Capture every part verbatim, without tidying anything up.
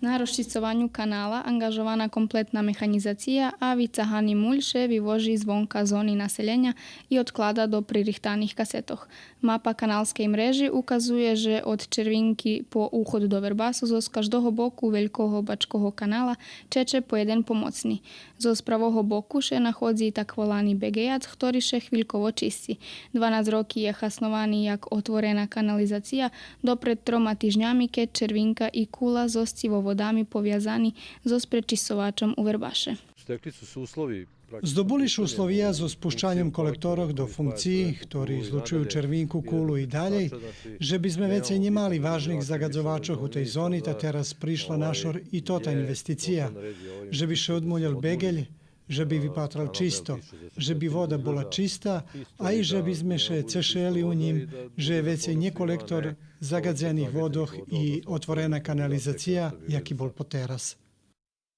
На розчисцованю канала анґажована комплетна механїзация, а вицагани муль ше вивожи звонка зони населєня и одклада до пририхтаних касетох. Мапа каналскей мрежи указує же од Червинки по уход до Вербасу зоз каждого боку велького бачкого канала чече по єден помоцни. Зоз правого боку ше находзи так волани беґеяц, хтори ше хвильково чисци. Дванац роки є хасновани як отворена канализация, допред трома тижнями, кед Червинка и Кула зоз цивоводами повязани зоз пречисцовачом у Вербаше. Stekli su se uslovi praktično Здобули ше условия зоз пущаньом колекторох до функциї, хтори злучую Червинку, Кулу и далєй, же би зме вецей нємали важних загадзовачох у тей зони, та тераз пришла нашор и тота инвестиция, же би ше одмулєл беґель, же би випатрал чисто, же би вода була чиста, а и же би зме ше цешели у нїм же є вецей нє колектор загадзених водох и отворена канализация, яки бул потераз.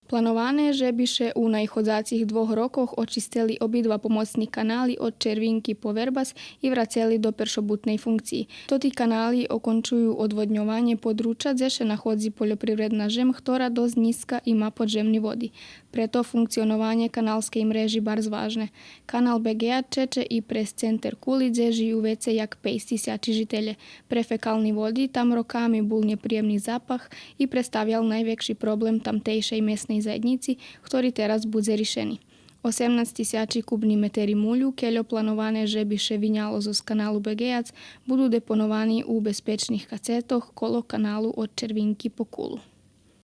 Плановане же би ше у наиходзацих двох рокох очисцели обидва помоцни канали од Червинки по Вербас и врацели до першобутней функциї. Тоти канали окончую одводньованє подруча дзе ше находзи польопривредна жем, хтора досц нїзка и ма поджемни води. Прето функционованє каналскей мрежи барз важне. Канал Беґеяц чече и през центер Кули, дзе жию вецей як пейц тисячи жителє. Пре фекални води там роками бул нєприємни запах и представял найвекши проблем тамтейшей месней заєднїци, хтори тераз будзе ришени. Осемнац тисячи кубни метери мулю, кельо плановане же би ше виняло зоз каналу Беґеяц, буду депоновани у безпечних кацетох коло каналу од Червинки по Кулу.